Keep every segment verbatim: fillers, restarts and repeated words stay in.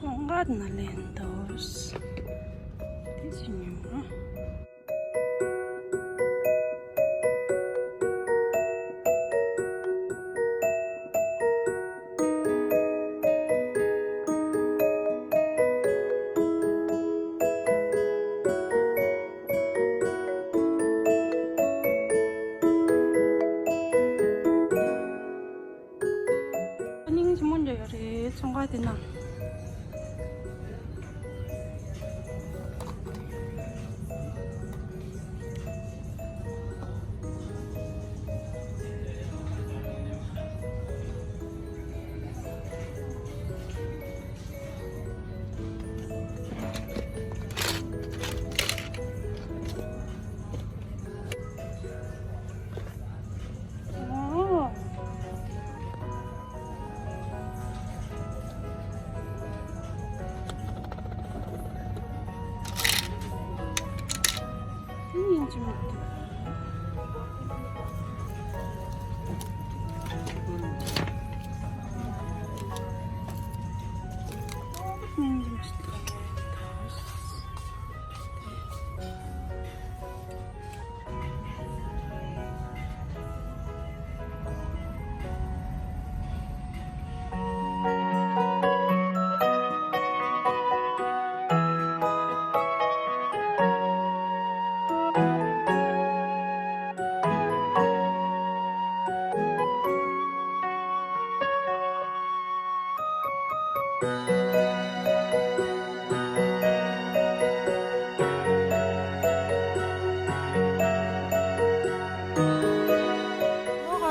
ཚོང་ཁང་ནང་ལེན་འདུག་དེ་ཅི་ཉོ། སྙིང་རྗེ་མོ་འདྲ་ཡོད་རེད། ཚོང་ཁང་དེ་ན།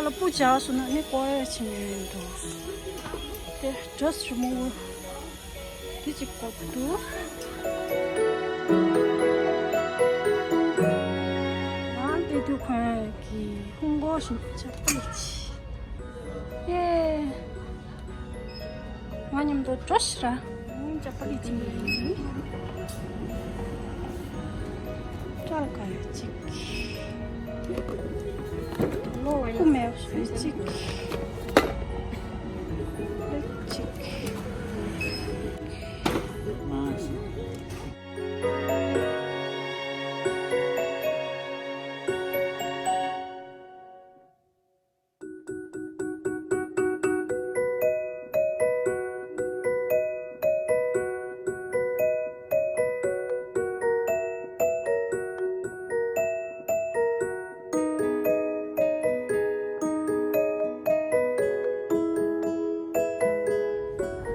ལོགས་ལ་སྤུ་བྱས་སོང་ན་ནི་ཀོ་ཡ་ཕྱིན་ཡོད་འདུག་དེ་འདྲ་སུ་མོ། དེ་གཅིག་གོ་འདུག་ང་དེ་དུས་ཁོང་གི་ཧུང་གོ་ཞིག་ཅག་པ་ལི་ཅི། ཨེ། ང་མཉམ་དུ་འགྲོ་ཤི་ར། ཅག་པ་ལི་ཅི་མི་ཡིན། ཀྲལ་ག་ཡོད་ཅིག་ཀུ་མེ་ཡོད་ཅིག་ཅིག་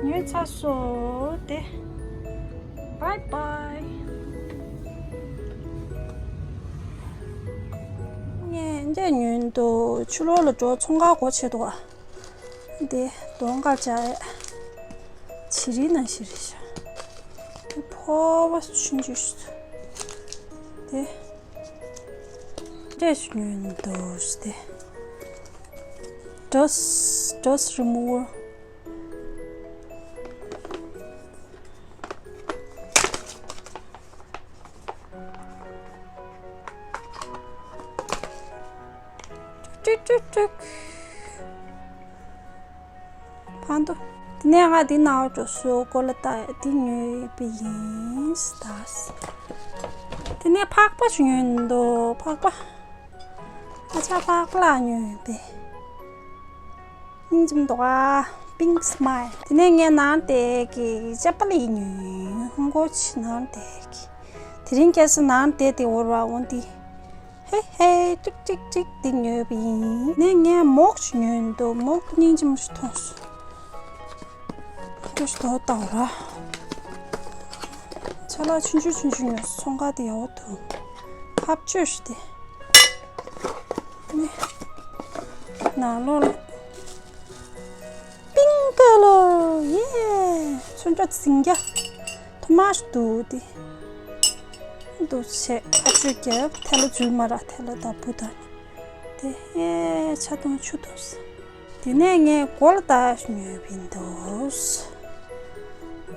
ཉོས་ཚར་སོང་དེ། བའི་བའི། ངས་འདི་ཉོས་འདུག་ཕྱི་ལོགས་ལ་འགྲོ། ཚོང་ཁང་སྒོ་ཕྱེ་འདུག་ཨ། འདི་གདོང་ཁར་བྱ་ཡས། བྱི་རིལ་ནང་བཞིན་རེད་ཤག་འདི་ཕོར་པ་ཆུང་ཆུང་ཞིག་འདི། འདྲེས་ཉོས་འདུག་སྟེ། Dust, dust remover. ཀྲིག་ཀྲིག་ཀྲིག་ཕང་དུ། དེ་ནས་ང་འདི་ནང་འགྲོ་སོ་ཀོ་ལ་ཏ་འདི་ཉོས་པ་ཡིན་ད། དེ་ནས་ཕག་པ་ཞིག་ཉོས་འདུག་ཕག་པ། ཨ་ཅག་ཕག་པ་ལ་ཉོས་པས། སྙིང་རྗེ་མོ་འདུག་ཨ། Pink smile. དེ་ནས་ངས་ནང་བསྡད་ཀྱི་ཅག་པ་ལི་ཉོས། ཧོང་ཀོང་ཕྱི་ནང་བསྡད་ཀྱི། དེ་རིང་ཁ་སང་ནང་བསྡད་དེ་འོར་བ་འོང་དེ། ཧེ་ཧེ་ཀྲིག་ཀྲིག་ཀྲིག་འདི་ཉོས་པ་ཡིན། ནས་ངས་མོག་ཅིག་ཉོས་འདུག་མོག་སྙིང་རྗེ་མོ་ཞིག་མཐོང་སོང་། ཁྱོད་ཞིག་དོ་ལྟ་བ་ར། ཆ་ལག་ཆུང་ཆུང་ཆུང་ཆུང་ཉོས་སོང་། ཚོང་ཁང་དེ་ཡག་པོ་འདུག་ཧབ་ཆོས་ཤིག་དེ། ནི། ནང་ལོགས་ལ། Pink color. Yeah. ཚོན་ཁྲ་འཛིན་རྒྱ། ཐོ་མ་ཞིག་འདུག་དེ། འདུག་བྱས་ཁ་གཅོད་རྒྱབ། ཐལ་ལོ་འཛུལ་མ་ར་ཐལ་ལོ་བདག་པོ་དང་། དེ་ཧེ་ཆ་དང་ཆུ་དང་། དེ་ནས་ངས་གོ་ལ་ཏ་ཉོས་པ་ཡིན་འདུག་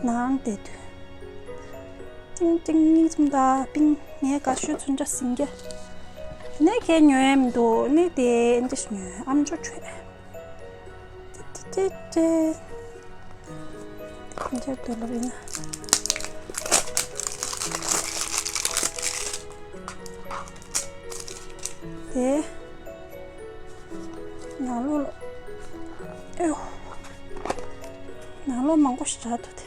ནང་བསྡད་དུས། ཏིང་ཏིང་སྙིང་རྗེ་མོ་ད། Pink. ངས་དགའ་ཤོས་ཚོན་ཁྲ་འཛིན་རྒྱ། དེ་ནས་ཁྱེད་ཉོས་ཡ་མི་འདུག་ནི་དེ་འདྲ་ཞིག་ཉོས། ཨམ་ཅོག་བྱས། ཏེ་ཏེ་ཏེ། འཇར་དུ་ལབ་ཡིན་ན། དེ། ནང་ལོགས་ལ། ཨེའོ། ནང་ལོགས་མང་པོ་ཞིག་རག་འདུག་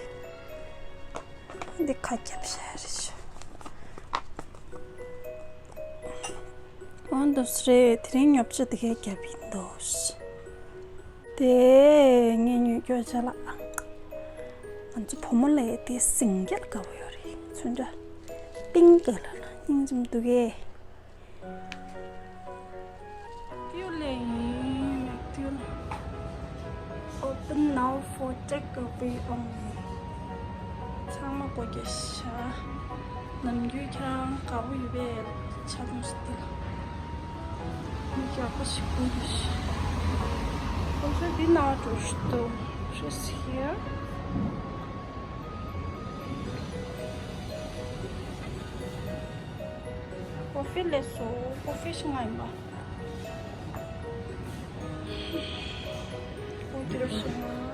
དེ། འདི་ཁ་རྒྱབ་བྱས་རེད་ཤག་འོ་འདུག་སེ་རེད། དེ་རིང་ཉོ་ཆ་དེ་གའི་རྒྱབ་ཡིན་འདུག་དེ་ངས་ཉོས་རྒྱུ་བྱས་ལ། ང་ཚོ་བུ་མོ་ལ་དེ་ཟིང་རྒྱ་དགའ་པོ་ཡོད་རེད། ཚོན་ཁྲ་པིང་ཀི་ལ་ལ་སྙིང་རྗེ་མོ་འདུག་གས། ཏིའུ་ལེ་ཡིན། ཏིའུ་ལེ། Open now for take away only. ཚང་མ་སྒོ་རྒྱག་ཤག་ནམ་རྒྱུན་ཁྱེད་རང་དགའ་པོ་ཡོད་པས་ཆ་ཚང་ཞིག་འདི་ལ། མི་ཡག་པོ་ཞིག་དགོས་འདུག་ཁོང་ཚོས་འདི་ན་འགྲོ་ཞིག་འདུག She's here. ཀོ་ཧྥི་ལས་སོ། ཀོ་ཧྥི་ཞིག་ང་ཡིན་པ། ཨོ་ཀྱི་རོ་ཤི་ན།